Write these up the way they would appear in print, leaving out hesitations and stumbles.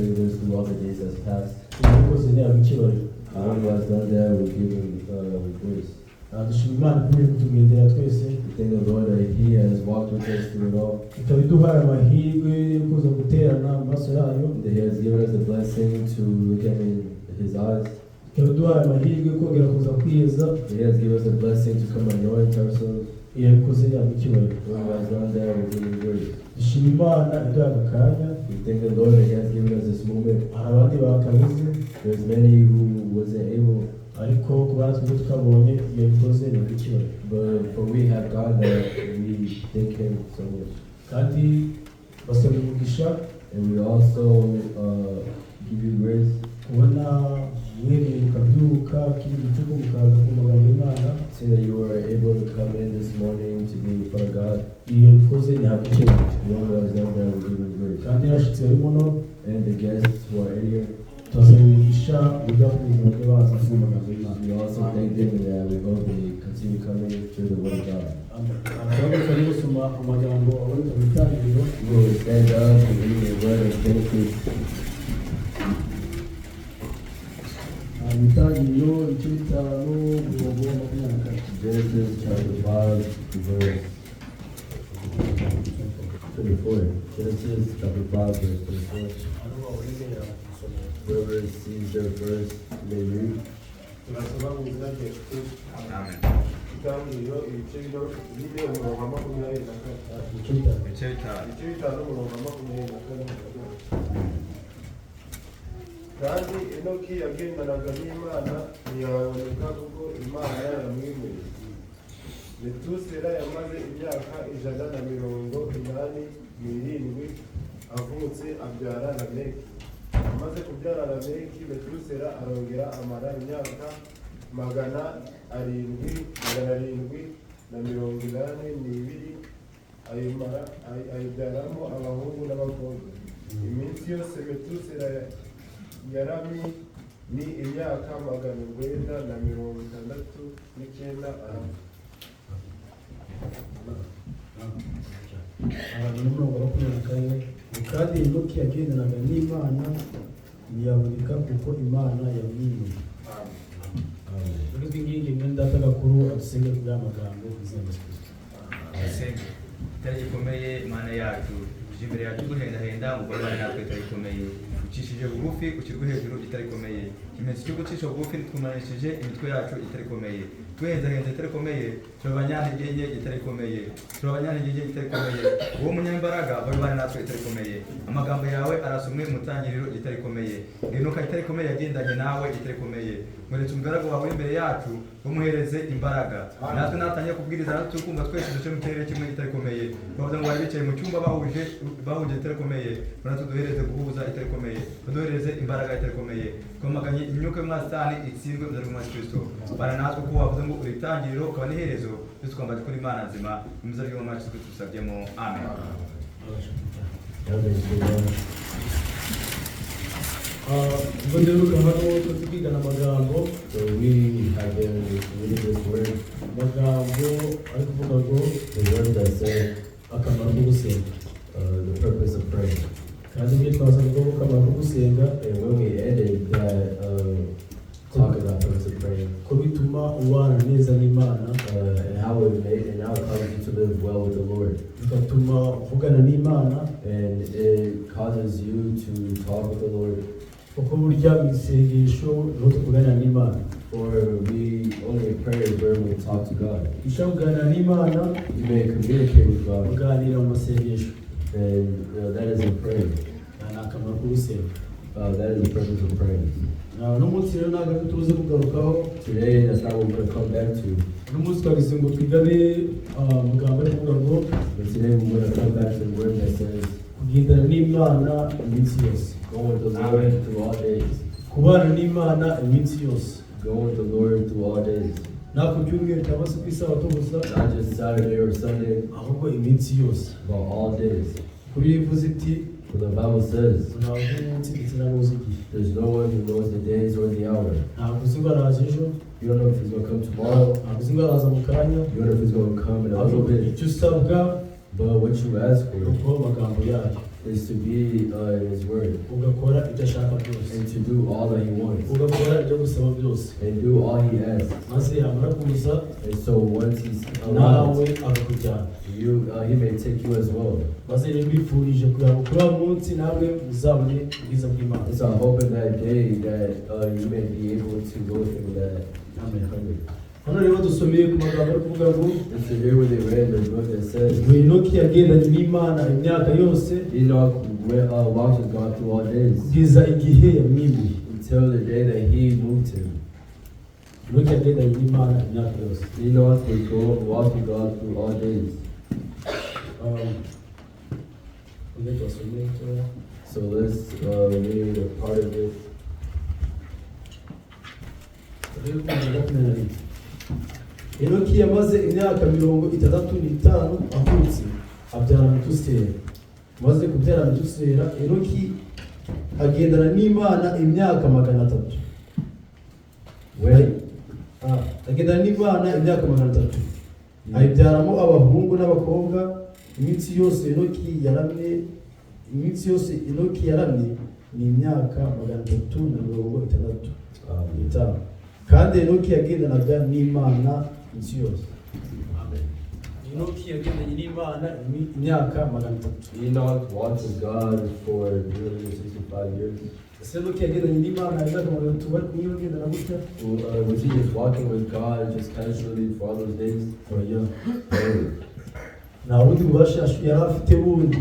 with us through all the days that's passed. Uwabikoze ntihabwe icyubahiro. The one who has done that will give him grace. Dushima Imana ikomeje kutugendera twese, We thank the Lord that He has walked with us through it all, ikaba iduhaye amahirwe yo kuza guterana mu maso yayo, that He has given us the blessing to look at Him in His eyes, ikaba iduhaye amahirwe yo kongera kuza kwiyeza. That He has given us the blessing to come anoint ourselves. Iyabikoze ntihabwe icyubahiro. The one who has done that will give him grace. Dushima Imana iduhaye aka kanya. We thank the Lord that He has given us this moment. Hari abandi bakabuze, There's many who wasn't able, ariko kuba natwe tukabonye, iyabikoze ntihabwe icyubahiro. But for we have God that we thank Him so much. Kandi basaba umugisha And we also give you grace kubona mwereye mukabyuka kiri gicuku mukaza ku magambo y'Imana. See that you were able to come in this morning to be in front of God. Iyo bikoze ntihabwa icyubahiro. The one who has done that will give him grace. Kandi n'abashyitsi barimo no And the guests who are in here, turasaba umugisha uburyo bakomeza bajye baza ku magambo y'Imana. We also thank them and we hope they continue coming to the Word of God. Turahaguruka rero gusoma amagambo aboneka mu Itangiriro. We will stand up and read the word of Genesis. Mu Itangiriro ibice 5, umurongo wa 24. Genesis chapter 5, verse 24. Genesis chapter 5, verse 24. Hano baboneye gusoma. Whoever sees their verse may read. Turasoma mu izina rya Yesu Kristo. Itangiriro ibice 4, umurongo wa 24. Ibice 5. Ibice 5. Ibice 5, umurongo wa 24. Kandi Enoki yagendanaga n'Imana, ntiyaboneka kuko Imana yamwimuriye. Metusela yamaze imyaka 187 avutse, abyara Lameki. Amaze kubyara Lameki, Metusela arongera amara imyaka 782, ayimara ayibyaramo abahungu n'abakobwa. Iminsi yose Metusela yaramye ni imyaka 969, arapfa. Abantu n'umurongo wa 24. Kandi Enoki yagendanaga n'Imana, ntiyaboneka kuko Imana yamwimuye. Rero twinginge mwene Data Gakuru adusenge kuri aya magambo mu izina rya Yesu Kristo. Dusenge. Itara gikomeye, Imana yacu, uje imbere yacu guhendahenda ngo ubane natwe. Itara gikomeye, ucishije bugufi ushyirwe hejuru. Itara rikomeye, ikimenyetso cyo gucisha bugufi, twumanishije imitwe yacu. Itara rikomeye, tuhenzahenze. Itara rikomeye, turi abanyantege nke. Itara rikomeye, turi abanyantege nke. Itara rikomeye, wowe munyambaraga, bari natwe. Itara rikomeye, amagambo yawe arasomwe mu Tangiriro. Itara rikomeye, Enoka, itara rikomeye, yagendanye nawe. Itara rikomeye, mweretse umugaragu wawe imbere yacu, umuhereze imbaraga. Natwe natangiye kubwiriza, natwe turi kumva twese duce mu kirere kimwe. Itara rikomeye, bavuze ngo bari bicaye mu cyumba bahuje bahuje. Itara rikomeye, natwe duhereze guhuza. Itara rikomeye, uduhereze imbaraga. Itara rikomeye, twamaganye imyuka y'umwasitani, itsindwe mu izina rya Kristo. Bana natwe kuko wavuze ngo uri itangiriro ukaba n'iherezo, ndetse twambaye kuri Imana nzima mu izina ry'Umwami wacu Kristo tusabyemo, amen. Others will learn. Ubwo duheruka hano turi kwigana amagambo, So we have been reading this word, amagambo ari kuvuga ngo the word that said akamaro ko gusenga. The purpose of praying. Kandi ibyo twasanze ko akamaro ko gusenga, And when we ended that talk about purpose of praying, ko bituma ubana neza n'Imana, and how it causes you to live well with the Lord, bigatuma uvugana n'Imana, and it causes you to talk with the Lord. Kuko burya mu isengesho niho tuvuganira n'Imana. For we only in prayer is where we talk to God. Ushaka kuganira n'Imana, You may communicate with God, uganira mu masengesho. And that is in prayer. Ni akamaro ko gusenga. That is the purpose of praying. Uno munsi rero ntabwo ariko tubuze kugarukaho. Today, that's not what we're going to come back to. Uno munsi twagize ngo twigane amagambo ari kuvuga ngo But today, we're going to come back to the word that says, kugendana n'Imana iminsi yose, "Go with the Lord through all days." kubana n'Imana iminsi yose. Go with the Lord through all days. Nta ku cyumweru cyangwa se ku isabato gusa, Not just Saturday or Sunday, ahubwo iminsi yose. But all days. Kuko bivuze iti For the Bible says, ntabwo uzi umunsi ndetse ntabwo uzi igihe. There's no one who knows the days or the hour. Ntabwo uzi ngo araza ejo. You don't know if he's going to come tomorrow. Ntabwo uzi ngo araza mu kanya. You don't know if he's going to come in a little bit. Icyo usabwa But what you ask ni for ukuba amagambo yayo. Is to be in His Word Ugakora ibyo ashaka byose, and to do all that He wants ugakora ibyo agusaba byose, and do all He asks. Maze yamara kuza, And so once He's nawe arrived, akakujyana. He may take you as well. Maze rero mbifurije kugira ngo kuri uwo munsi namwe muzabone ubwiza bw'Imana. And so I'm hoping that day that you may be able to go with Him in that Amen. coming. Hano rero dusomeye ku magambo ari kuvuga ngo And so here where they read the book that says, ngo Enoki yagendanye n'Imana imyaka yose Enoch walked with God through all days kugeza igihe yamwimuye. Until the day that He moved him. Enoki yagendanye n'Imana imyaka yose. Enoch would go walk with God through all days. Reka tubasomere gatoya. So let's read a part of it. Rero ku murongo wa 21. Enoki yamaze imyaka 65 avutse, abyara Metusela. Amaze kubyara Metusela, Enoki agendana n'Imana imyaka 300. When Ah, agendana n'Imana imyaka 300, ayibyaramo abahungu n'abakobwa. Iminsi yose Enoki yaramye, iminsi yose Enoki yaramye ni imyaka 365, kandi Enoki yagendanaga n'Imana iminsi yose. Amen. Enoki yagendanye n'Imana imyaka 300. Enoch walked with God for 365 years. Ese Enoki yagendanye n'Imana imyaka 300 bari kumwe bagendana gutya? Was he just walking with God just casually for all those days? Oya. No. Nta bundi bubasha yari afite bundi.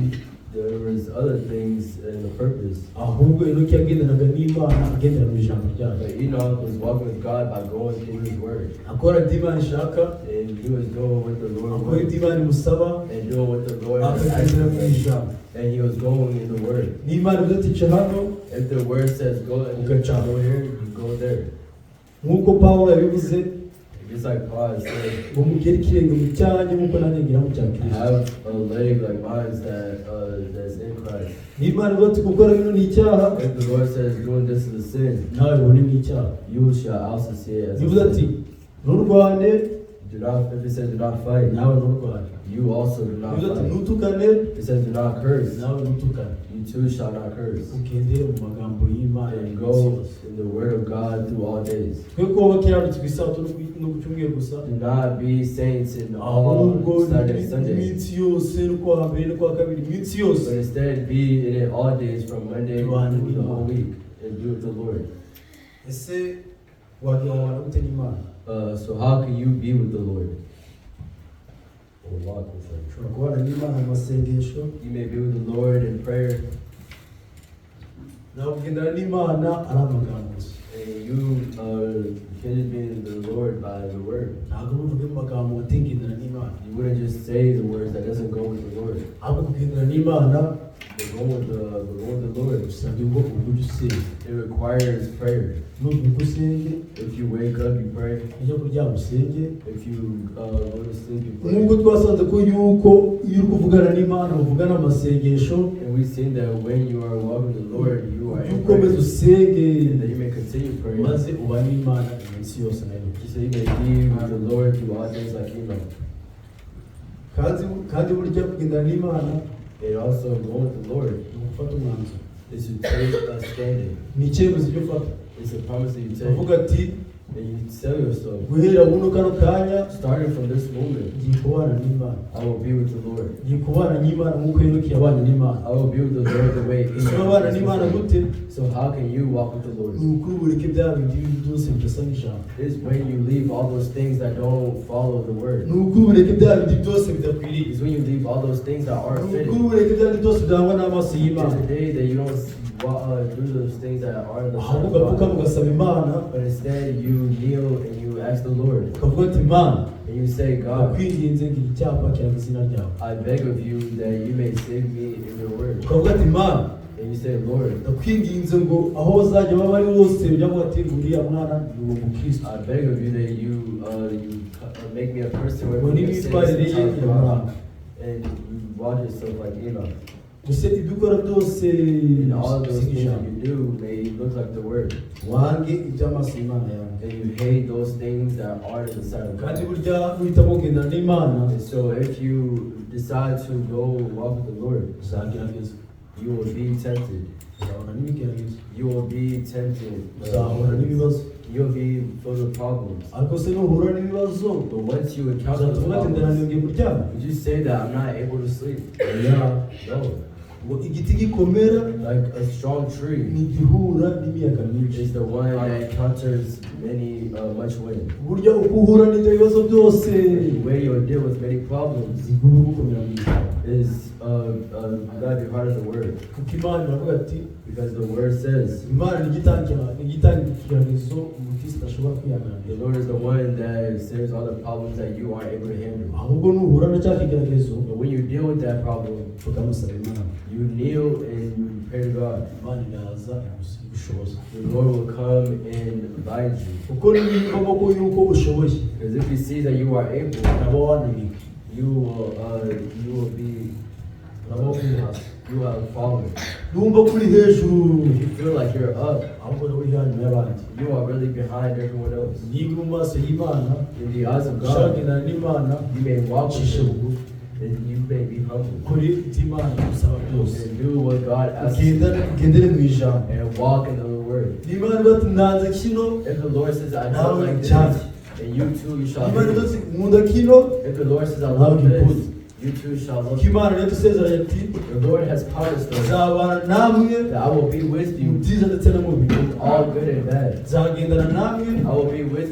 There was other things and a purpose. Ahubwo Enoki yagendanaga n'Imana agendera mu ijambo ryayo. But Enoch was walking with God by going through His Word. Akora ibyo Imana ishaka, And he was doing what the Lord akora wanted. ibyo Imana imusaba, And doing what the Lord was akagendera mu asking him. ijambo. And he was going in the Word. N'Imana ivuze ati ca hano, If the Word says go and Ugaca. go here, you go there. Nk'uko Pawulo yabivuze, Just like Paul said, ngo mugere ikirenge mu cyanjye nk'uko nanjye ngira mu cya Kristo. have a leg like mine that's in Christ. N'Imana ivuze ati gukora bino ni icyaha, If the Lord says doing this is a sin, nawe ubone ni icyaha. You shall also see it as Nivuze a ati sin. nturwane, Do not, if it says do not fight, nawe nturwane. You also do not Nivuze ati fight. ntutukane, It says do not curse, nawe ntutukane. You too shall not curse. Ugendere mu magambo y'Imana And iminsi go yose. in the Word of God through all days. Twe kuba abakiranutsi ku isabato no ku cyumweru gusa, Do not be saints in all ahubwo Saturday and Sunday, iminsi yose, no kuwa mbere no kuwa kabiri, iminsi yose. But instead be in it all days from Monday through the whole week and be with the Lord. Ese wagira ngo wabana gute n'Imana? So how can you be with the Lord? Or walk with Him? Ushobora kubana n'Imana mu masengesho. You may be with the Lord in prayer, Ntabwo kugendana n'Imana ari amagambo gusa. And you can just be in the Lord by the word. Ntabwo uvuge mu magambo ngo ngendana n'Imana. You wouldn't just say the words that doesn't go with the Lord. Ahubwo kugendana n'Imana But go with the Lord. bisabye ngo uburyo usenga. It requires prayer. Nubyuka usenge, If you wake up, you pray. ujya kuryama usenge. If you go to sleep, you pray. Nk'uko twasanze ko yuko iyo uri kuvugana n'Imana uvugana amasengesho, And we've seen that when you are walking with the Lord, you are ujye in ukomeza prayer. usenge, And that you may continue praying. maze ubane n'Imana iminsi yose nayo. So you may be with the Lord through all things like Enoch. Kandi burya kugendana n'Imana And also going with the Lord ni ugufata umwanzuro, is to take a standing. ni icyemezo cyo ufata, It's a promise that you take. uvuga ati And you tell yourself, guhera buno kano kanya starting from this moment, ngiye kubana n'Imana, I will be with the Lord. Ngiye kubana n'Imana nk'uko Enoki yabanye n'Imana. I will be with the Lord the way Ese Enoch wabana was n'Imana with the Lord. gute? So how can you walk with the Lord? Ni ukuri bureke bya bindi byose bidasa n'ijambo. It's when you leave all those things that don't follow the word. Ni ukuri bureke bya bindi byose bidakwiriye. It's when you leave all those things that aren't Ni fitting. ukuri bureke bya bindi byose byangwa n'amaso y'Imana. It's a day that you don't do those things that aren't the Ahubwo sight of ugapfukama God. ugasaba Imana, But instead you kneel and you ask the Lord. Ukavuga ati Mana, And you say, God, ndakwinginze ngira icyapa kiranga izina ryawe. I beg of you that you may save me in your word. Ukavuga ati Mana, And you say, Lord, ndakwinginze ngo aho bazajya baba bari hose ujya ngo ati uriya mwana ni uwo mukristo, I beg of you that you make me a person where ngo people say n'imyitwarire this ye is iramuranga. God. And you watch yourself like Enoch. Gusa ibyo ukora byose And all of those bisiga things that ijambo. you do may look like the word. Wange iby'amaso Imana yawe. And you hate those things that are in the sight of Kandi God. burya nuhitamo kugendana n'Imana, And so if you decide to go walk with the Lord, uzagerageza. You will be tempted. Uzahura n'ibigeragezo. You will be tempted. Uzahura n'ibibazo. You'll be full of problems. Ariko se nuhura n'ibibazo, But once you encounter those uzatuvuga ati problems, ndananiwe, ngiye kuryama? would you say that I'm not able to sleep? Oya. No. Ngo igiti gikomera Like a strong tree ni igihura n'imiyaga myinshi. is the one that encounters many much wind. Burya uko uhura n'ibyo bibazo byose, The way you'll deal with many problems ziguma gukomera mu ijambo. is you gotta be hard of the word, Kuko Imana iravuga ati, because the word says Imana ntigitangira ikigeragezo umukristo ashobora the kwihanganira. Lord is the one that saves all the problems that you aren't able to handle. Ahubwo nuhura na cya kigeragezo, But when you deal with that problem, ukamusaba Imana, you kneel and you pray to God. Imana iraza igushoboza. The Lord will come and guide you. Kuko niyumvamo ko yuko ushoboye, Because if He sees that you are able, uraba wananiwe, you will be uraba wavuye hasi. you have fallen. Numva ko uri hejuru, If you feel like you're up, ahubwo uri hanyuma y'abandi. you are really behind everyone else. Niba uri mu maso y'Imana, In the eyes of ushaka God, kugendana n'Imana, you may walk with ucishe Him bugufi, and you may be humble ukore ibyo Imana igusaba byose, and do what God asks you ugendere mu ijambo. And walk in the word. Niba Imana ivuga ati nanze kino, If the Lord says I Nawe don't like cyane. this, and you too you shall Imana hate ivuga it. ati nkunda kino, If the Lord says I nawe love ugikunde. this, you too shall love Kuko it. Imana rero isezeranye ati The Lord has promised us nzabana namwe that I will be with mu you byiza ndetse no mu bibi, in all good and bad. nzagendana namwe I will be with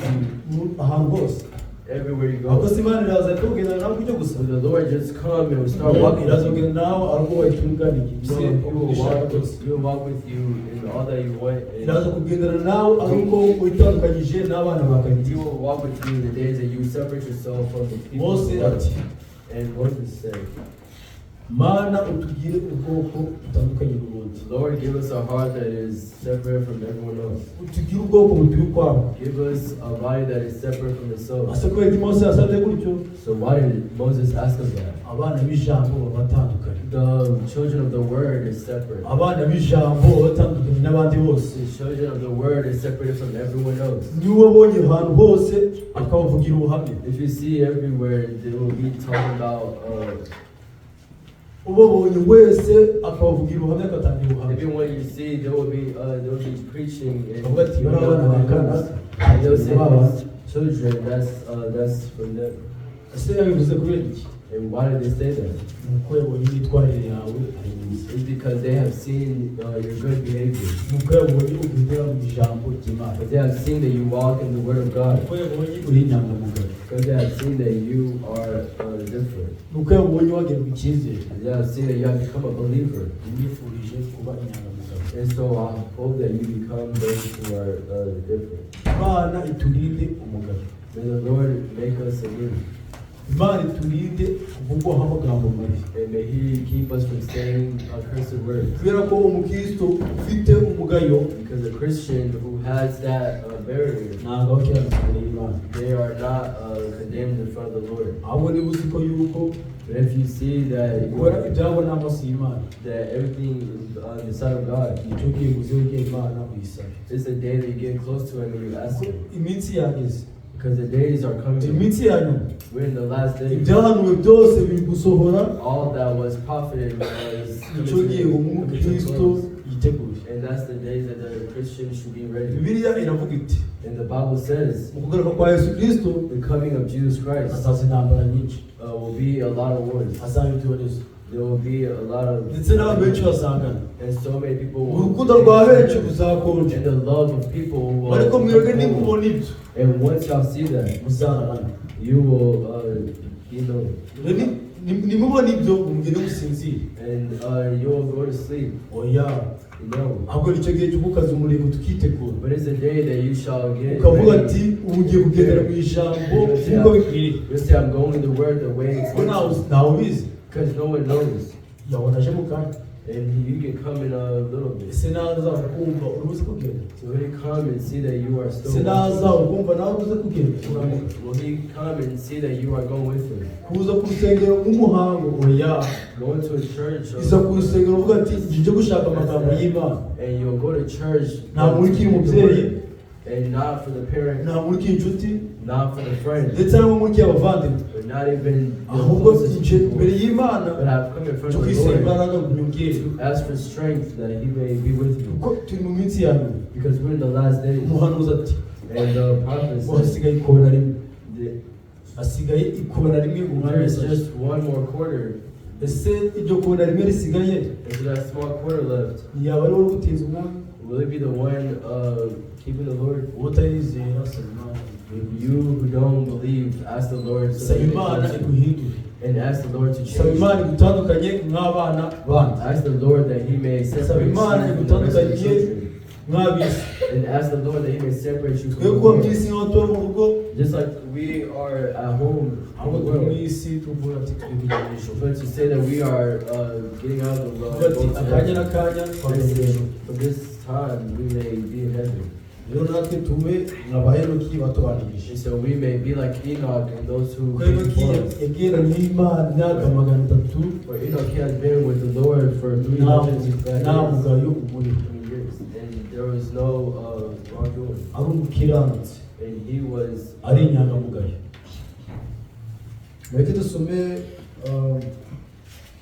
you ahantu hose. everywhere you Ahubwo go. se Imana iraza kugendana nawe gutyo gusa? So the Lord just come and will start walking Iraza with you. kugenda nawe ari uko wayitunganiye, No, he will walk with, he will walk with you in all that you want. iraza And kugendana nawe ari uko witandukanyije n'abana ba he karitsiye. will walk with you in the days that you separate yourself from the people Mose of the world. ati, And Moses said, Mana utugire ubwoko butandukanye n'ubundi, Lord, give us a heart that is separate from everyone else. utugire ubwoko butuye ukwabo. Give us a body that is separate from itself. Ase kubera ko Mose yasabye gutyo? So why did Moses ask us that? Abana b'ijambo baba batandukanye. The children of the word is separate. Abana b'ijambo baba batandukanye n'abandi bose. The children of the word is separated from everyone else. Niwe wabonye ahantu hose akabavugira ubuhamya. If you see everywhere, they will be talking about Ubabonye wese akabavugira ubuhamya, akatangira ubuhamya. Everyone you see, they will be preaching and, Bavuga ati bari abana ba kanaka. and they'll say Baba. these children, that's from them. Ese yabivuze kubera iki? And why did they say that? Ni uko yabonye imyitwarire yawe ari myiza. It's because they have seen your good behavior. Ni uko yabonye ugendera mu ijambo ry'Imana. But they have seen that you walk in the word of Ni God. uko yabonye uri inyangamugayo. Because they have seen that you are different. Ni uko yabonye wagirirwa icyizere. They have seen that you have become a believer. Nifurije kuba inyangamugayo. And so I hope that you become those who are different. Imana iturinde umugayo. May the Lord make us anew. Imana iturinde kuvugwaho amagambo mabi. And may He keep us from saying accursed words. Kubera ko umukristo ufite umugayo, Because a Christian who has that barrier, ntabwo aba akiranutse imbere y'Imana. They are not condemned in front of the Lord. Ahubwo niba uzi ko yuko But if you see that you ukora are, ibyabo n'amaso y'Imana, that everything is on the side of God, nicyo gihe uze wegere Imana uyisabe. It's the day that you get close to Him and you ask Kuko Him. iminsi yageze. Because the days are coming. Iminsi ya nyuma. We're in the last days. Ibyahanuwe byose biri gusohora. All that was profited was Nicyo gihe coming to umukristo close. yiteguye. And that's the days that the Christians should be ready. Bibiliya iravuga iti, And the Bible says mu kugaruka kwa Yesu Kristo the coming of Jesus Christ hazaza intambara nyinshi, will be a lot of wars. hazaba ibyorezo, There will be a lot of ndetse n'abantu benshi bazangana. And so many people will Urukundo rwa benshi ruzakonja. And the love of people will Ariko mwebwe nimubona ibyo, And once y'all see that, muzararana. You will be known. Nimubona ibyo mugende musinzire. And you will go to sleep. Oya. Ahubwo nicyo gihe cyo gukaza umurego tukitegura. But it's a day that you shall get Ukavuga ready. ati ubu ngiye kugendera mu ijambo nk'uko bikwiriye. You'll say, I'm going the word the way it's Kuko ntawe ubizi. Because no one knows. Yabona aje mu kanya. And you can come in a little bit. Ese naza ukumva urubuze kugenda? So he come and see that you are still Ese naza walking. ukumva nawe urubuze kugenda? Will he come and see that you are going with him? Kuza ku rusengero nk'umuhango, oya. Going to a church Iza ku rusengero uvuga ati njye gushaka amagambo y'Imana. And you'll go to church Nta nkurikiye umubyeyi, and not for the parent, nta nkurikiye inshuti, not for the friend, ndetse nta nkurikiye abavandimwe. but Not even the Ahubwo closest nje people. imbere y'Imana But I've come in front cyo of the kwisaba Lord imbaraga ngo nyongere. to ask for strength that He may be with you. Kuko turi mu minsi ya nyuma. Because we're in the last days. Umuhanuzi ati And the prophet ngo said hasigaye ikona rimwe, that hasigaye ikona rimwe ngo umwami there is Yesu aje. just one more quarter. Ese iryo kona rimwe risigaye And so that small quarter left, ntiyaba ari wowe gutinza umwami? will it be the one keeping the Lord? Uwo utarizera, saba Imana. If you who don't believe, ask the Lord so Saba that he may Imana come to you. iguhindure. And ask the Lord to Saba change Imana you. igutandukanye nk'abana bandi. Ask the Lord that He may Saba separate you Imana from the rest of the igutandukanye children. nk'ab'isi. And ask the Lord that He may separate you Twe from the kuba mu world. isi nk'aho tuba mu rugo, Just like we are at home in ahubwo the turi mu world. isi tuvuga ati turi kujya mu ijuru. But to say that we are getting out of the world, Tuvuga ati going to akanya heaven. n'akanya twageze mu ijuru. From this time we may be in heaven. Rero natwe tube nka ba Henoki batubanjirije. And so we may be like Enoch and those who Kuko came Henoki before us. yagendanye n'Imana imyaka 300 For Enoch, he has been with the Lord for 365 nta years. mugayo umuriho, Years. And there was no wrongdoing. ari umukiranutsi, And he was ari inyangamugayo. Mureke dusome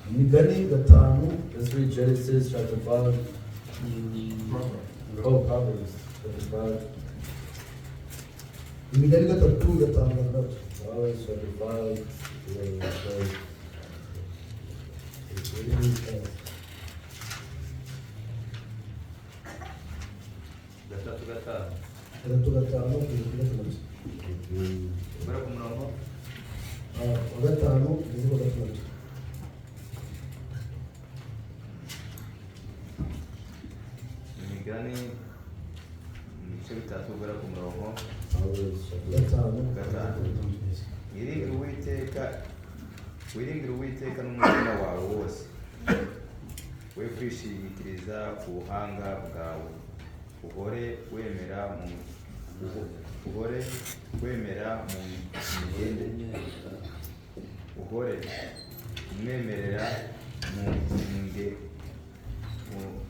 Imigani 5. Let's read Genesis chapter 5. Oh, Proverbs chapter 5. Imigani 3 5 6. Proverbs chapter 5. Verse 3 5. 3 5 kugeza kuri 6. Guhera ku murongo Wa 5 kugeza ku 6. Imigani ibice 3 guhera ku murongo Proverbs chapter 5 5. Wiringire Uwiteka, wiringire Uwiteka n'umutima wawe wose, we kwishingikiriza ku buhanga bwawe, uhore wemera mu uhore wemera mu migende uhore umwemerera mu nge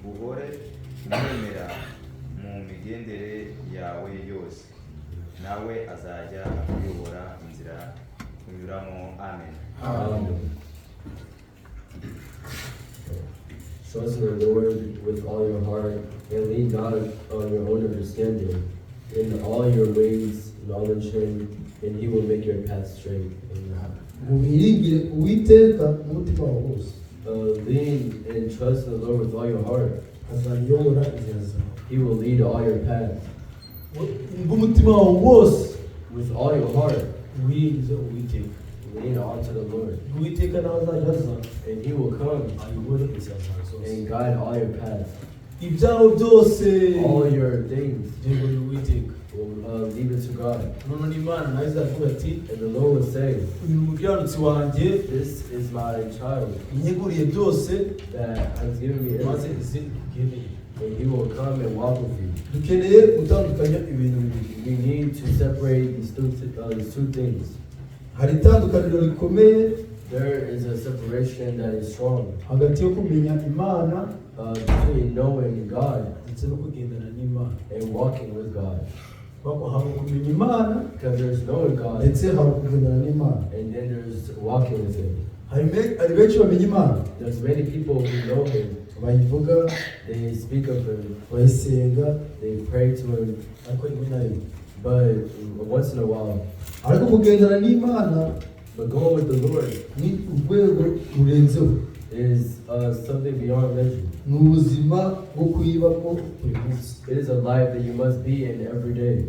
uhore umwemera mu migendere yawe yose, nawe azajya akuyobora inzira unyuramo. Amen. Amen. Trust in the Lord with all your heart, and lean not on your own understanding. In all your ways acknowledge Him, and He will make your path straight. Amen. Ngo wiringire Uwiteka n'umutima wawe wose, Lean and trust in the Lord with all your heart. azayobora inzira zawe. He will lead all your paths. Bw'umutima wawe wose With all your heart, wiringize Uwiteka. lean onto the Lord, Uwiteka nawe azajya aza and He will come ayobore inzira zawe zose. and guide all your paths. Ibyawe byose All your things byegurira Uwiteka. will leave it to God. None n'Imana nayo izavuga ati And the Lord will say, uyu mukiranutsi wanjye "This is my child unyeguriye byose, that has given me maze everything." izi ikugendere. And He will come and walk with you. Dukeneye gutandukanya ibintu bibiri. We need to separate these two things. Hari itandukaniro rikomeye There is a separation that is strong hagati yo kumenya Imana between knowing God ndetse no kugendana n'Imana. and walking with God. Kuko hari ukumenya Imana Because there's knowing God ndetse hari ukugendana n'Imana. and then there's walking with Him. Hari benshi bamenya Imana, There's many people who know Him. bayivuga, They speak of Him. bayisenga, They pray to Him. ariko rimwe na rimwe. But once in a while, Ariko kugendana n'Imana but going with the Lord ni urwego rurenzeho, is something beyond measure. ni ubuzima bwo kuyibamo buri munsi. It is a life that you must be in every day.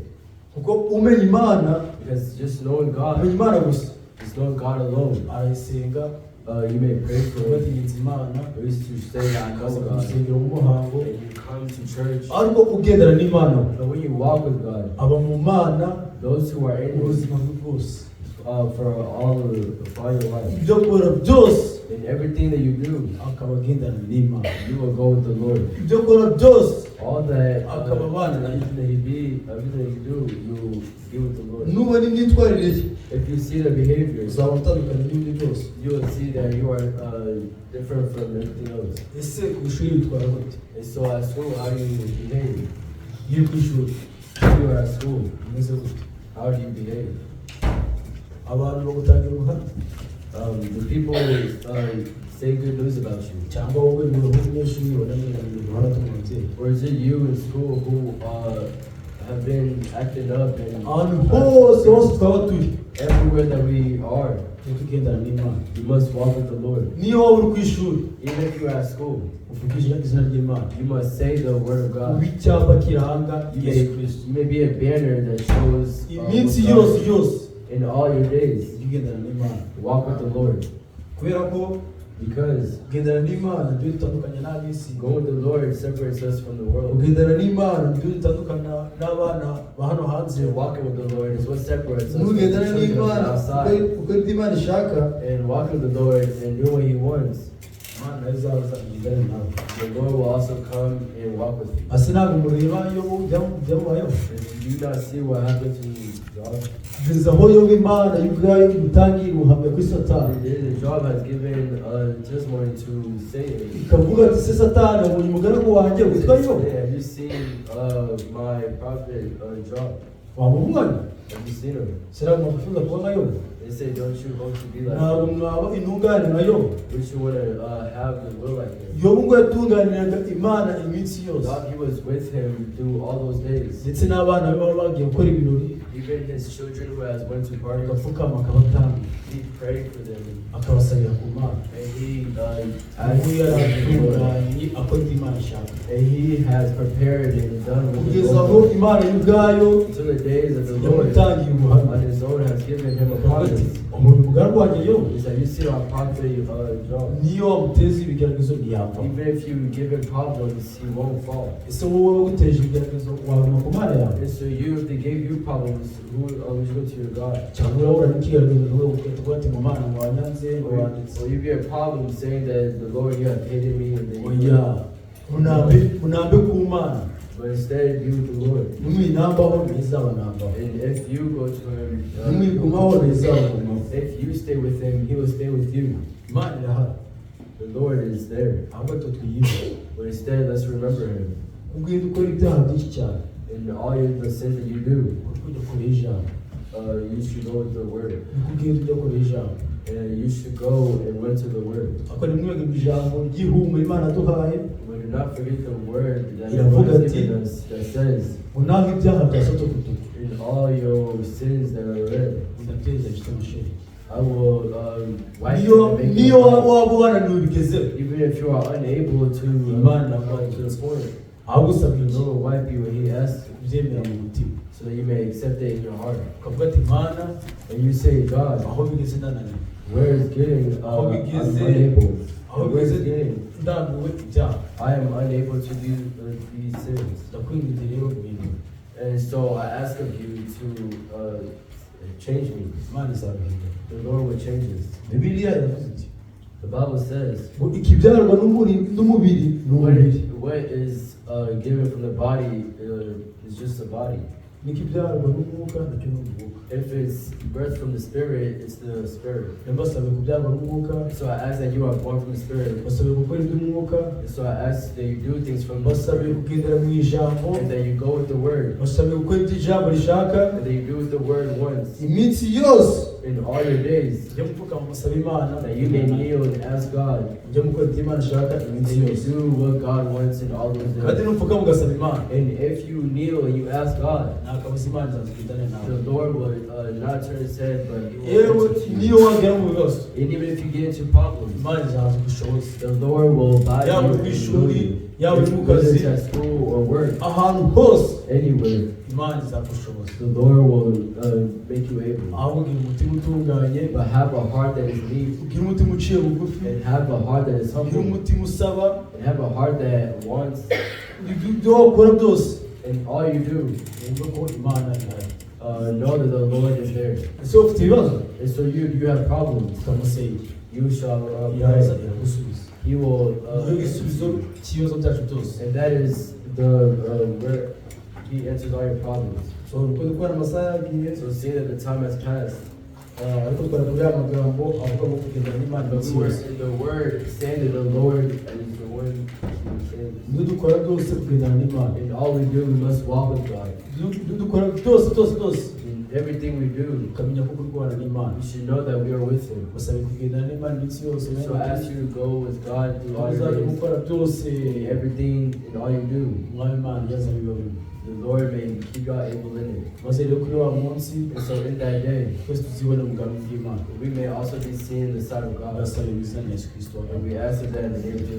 Kuko umenya Imana, Because just knowing umenya God, Imana gusa, just knowing God alone, arayisenga, you may pray for Him. batinyitse Imana, You used to say, I know ukaza ku God. rusengero nk'umuhango, And you come to church. ariko ugendana n'Imana we, But when you walk with God, aba mu Mana those who are in Him ubuzima bwe bwose. for all your life, Ibyo akora byose in everything that you do, akaba agendana n'Imana. you will go with the Lord. Ibyo akora byose All that, akaba abana nayo. everything that you be, everything that you do, you be with the Lord. Nubona imyitwarire ye, If you see the behaviors, uzaba utandukanye n'ibindi byose. you will see that you are different from everything else. Ese ku ishuri witwara gute? And so at school, how do you behave? Iyo uri ku ishuri If you are at school, umeze gute? how do you behave? Abantu bagutangira ubuhamya? The people say good news about you. Cyangwa wowe uri umunyeshuri wananiranye guhora mu babyeyi? Or is it you in school who have been acting up and Ahantu hose hose twaba turi, everywhere that we are, tujye tugendana n'Imana. You must walk with the Lord. Niyo waba uri ku ishuri, Even if you are at school, uvuge izina ry'Imana, you must say the word of uba God. icyapa kiranga You Yesu may, Kristo you may be a banner that shows iminsi what God yose yose. In all your days. Ujye ugendana n'Imana, Walk with the Lord. kubera ko Because kugendana n'Imana nibyo dutandukanya n'ab'isi. Going with the Lord separates us from the world. Kugendana n'Imana nibyo dutandukana n'abana ba hano hanze. And walking with the Lord is what separates us from the Nugendana children of n'Imana outside. ukora ibyo Imana ishaka, And walking with the Lord and doing what He wants, Imana nayo izaza igendane nawe. The Lord will also come and walk with you. Ase ntabwo mureba Yobu byamubayeho? And do you not see what happened to Job? Kugeza aho Yobu Imana y'ubwayo imutangira ubuhamya kuri Satani, The Job has given a testimony to Satan. ikavuga ati: "Se Satani wabonye umugaragu wanjye witwa Yobu?" Hey, have you seen my prophet Job? Wamubonye? Have you seen him? Se ntabwo mwakwifuza kuba nka Yobu? They say, don't you hope to be like Ntabwo him? mwaba intungane nka Yobu? Don't you want to have the will like him? Yobu ngo yatunganiraga Imana iminsi yose. God, he was with him through all those days. Ndetse n'abana be baba bagiye gukora ibirori, Even his children who has went to parties, agapfukama akabatanga, he prayed for them. akabasabira ku Mana. And he Ubu asked the Lord. yaratunganye akora ibyo Imana ishaka, And he has prepared and done what the kugeza aho Lord Imana y'ubwayo until the days of the Lord yamutangiye ubuhamya, on his own has given him a akavuga ati: promise. "Umuntu umugaragu wanjye Yobu, Is that you see our prophet Job? niyo wamuteza ibigeragezo ntiyapfa." Even if you give him problems, he won't fall. Ese wowe waguteje ibigeragezo waguma ku Mana yawe? And so you, if they gave you problems, who would you go to your God? Cyangwa urahura n'ikigeragezo nawe ugahita uvuga ati ngo Mana ngo wanyanze ngo wanditse? Will you be a problem saying that the Lord, you have hated me and that you Oya, unambe unambe ku Mana. But instead be with the Lord. Nimwinambaho ntizabanambaho. And if you go to him, Nimwigumaho ntizabagumaho. if you stay with him, he will stay with you. Imana irahari. The Lord is there. Ahubwo twe twiyibe. But instead, let's remember him. Ubwo ukora ibyaha byinshi cyane, In all the sins that you do, uri kujya kure y'ijambo. You should go with the word. Niko ugenda ujya kure y'ijambo. And you should go and run to the word. Ariko ntimwibagirwe ijambo ry'ihumure Imana yaduhaye, But do not forget the word that the Lord Iravuga has ati, given us that says, ngo naho ibyaha bya sotokutuku, in all your sins that are red, ndabyeza bifite amashereka. I will wipe Niyo them and make niyo them white. waba wananiwe bigezeho, Even if you are unable to Imana come to the point, ahubwo usabwa the iki? Lord will wipe you and He asks Kubyemera mu mutima, so that you may accept it in your heart. ukavuga ati: "Mana, And you say, God, aho bigeze ndananiwe, where is getting Aho I'm bigeze- unable. aho Where is bigeze getting? ndambiwe ibyaha, I am unable to do these sins. ndakwinginze rero guhindura." And so I ask of you to change me. Imana izabihindura. The Lord will change us. Bibiliya iravuze iti The Bible says, ngo ikibyarwa n'umubiri ni umubiri, what is given from the body is just a body. N'ikibyarwa n'umwuka nacyo ni umwuka. If it's birth from the Spirit, it's the Spirit. Ndabasabe kubyarwa n'umwuka. So I ask that you are born from the Spirit. Basabe gukora iby'umwuka. And so I ask that you do things from the Basabe Spirit. kugendera mu ijambo. And that you go with the Word. Basabe gukora ibyo ijambo rishaka. And that you do what the Word wants. Iminsi yose, In all your days. ujye mupfukama musabe Imana. That you may kneel and ask God. Ujye mukora ibyo Imana ishaka And iminsi you yose. do what God wants in all those Kandi days. nupfukama ugasaba Imana, And if you kneel and you ask God, nta kabuza Imana izaza nawe. the Lord will not turn his head, but he will Yewe, answer to you. niyo wagera mu bibazo, And even if you get into problems, Imana izaza igushoboze. the Lord will buy you Yaba and ku heal ishuri, you. yaba uri mu Whether kazi, it's at school or work, ahantu hose, anywhere, Imana izagushoboza. The Lord will make you able. Ahubwo ugira umutima utunganye, But have a heart that is meek, ugira umutima uciye bugufi, and have a heart that is ugira humble, umutima usaba. and have a heart that wants, Ibyo wakora byose, and all you do, wumve ko Imana ihari. Know that the Lord is there. Ese ufite ibibazo? And so you have problems, Ukamusenge, you shall iraza pray. iragusubiza. He will, Niyo gisubizo cy'ibibazo byacu byose. and that is the where He answers all your problems. So uko dukora amasaha yagiye, So seeing that the time has passed, ariko twari kuri aya magambo avuga ngo kugendana n'Imana but iminsi we were yose. in the Word, saying that the Lord is the one who saves. Ibyo dukora byose kugendana n'Imana. In all we do, we must walk with God. Ibyo dukora byose byose byose, In Everything we do, ukamenya ko kurwana n'Imana. We should know that we are with Him. Gusabe kugendana n'Imana iminsi yose. So I ask you to go with God through all uzajya your days, gukora byose, in everything and all you do. Umwami Imana yazabibabwira. The Lord may keep y'all able in it. Maze rero kuri wa munsi, And so in that day, twese tuzibone mu bwami bw'Imana. we may also be seen in the sight of God. Ndasaba mu izina rya Yesu Kristo. And we ask of that in the name of Jesus.